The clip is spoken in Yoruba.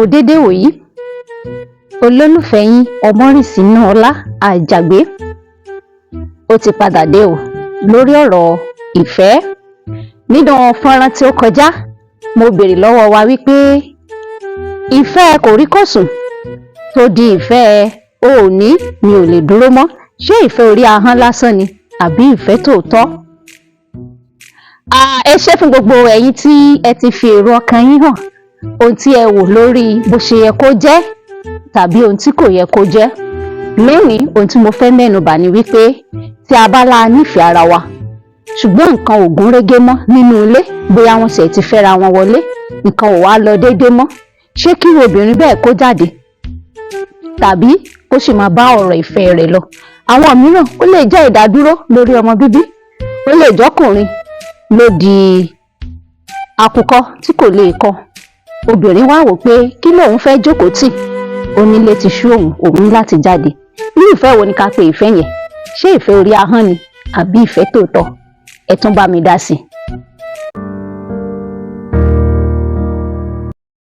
Dédé wòyí. Olólùfẹ́ yín, Ọmọ́rìnsínúọlá Àjàgbé, ó ti padà dé o lórí ọ̀rọ̀ ìfẹ́. Nínú fọ́nrán tí ó kọjá, mo béèrè lọ́wọ́ wa wípé ìfẹ́ kòríkòsùn tó di ìfẹ́ òní mi ò lè dúró mọ́, ṣé ìfẹ́ orí ahọ́n lásán ni àbí ìfẹ́ tòótọ́? Ẹ ṣé fún gbogbo ẹ̀yin tí ẹ ti fi èrò ọkàn yín hàn, ohun tí ẹ wò lórí bó ṣe yẹ kó jẹ́ tàbí ohun tí kò yẹ kó jẹ́. Lónìí, ohun tí mo fẹ́ mẹ́nu bà ni wípé tí a bá la nífẹ̀ẹ́ ara wa, ṣùgbọ́n nǹkan ò gún régé mọ́ nínú ilé, bóyá wọ́n ṣẹ̀ ti fẹ́ra wọn wọlé, nǹkan ò wá lọ déédé mọ́, ṣé kí obìnrin bẹ́ẹ̀ kó jáde tàbí kó sì máa bá ọ̀rọ̀ ìfẹ́ rẹ̀ lọ? Àwọn mìíràn, ó lè jẹ́ ìdádúró lórí ọmọ bíbí, ó lè jọ́kùnrin ló di àkùkọ tí kò lè kọ. Obìnrin wá wò pé kí lòun fẹ́ jókòó tì, onílé ti sú òun, òun ní láti jáde. Irú ìfẹ́ wo ni ká pe ìfẹ́ yẹn? Ṣé ìfẹ́ orí ahọ́n ni àbí ìfẹ́ tòótọ́? Ẹ tún bá mi dá sí i.